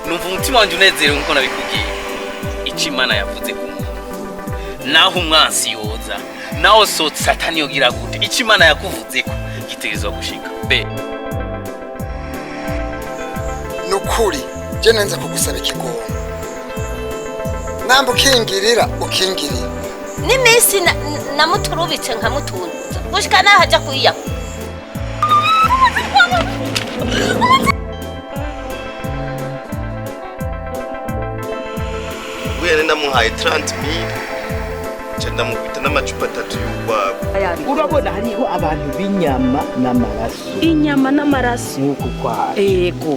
Numva umutima wanjye unezerewe nkuko nabikubwiye. Icyo Imana yavuze ku muntu, naho umwansi yoza, naho so Satani yogira gute, icyo Imana yakuvuze ko gitegerezwa gushika be. Ni ukuri je nenze kugusaba ikigongo, namba ukingirira ukingirira. N'iminsi namuturubitse nkamutuntuza gushika naho aja kwiyahura. Buriya ndamuhaye 30 mille, nca ndamukubita n'amacupa atatu y'urwagwa. Urabona hariho abantu b'inyama n'amaraso. Inyama n'amaraso. Nk'uku kwacu. Ego.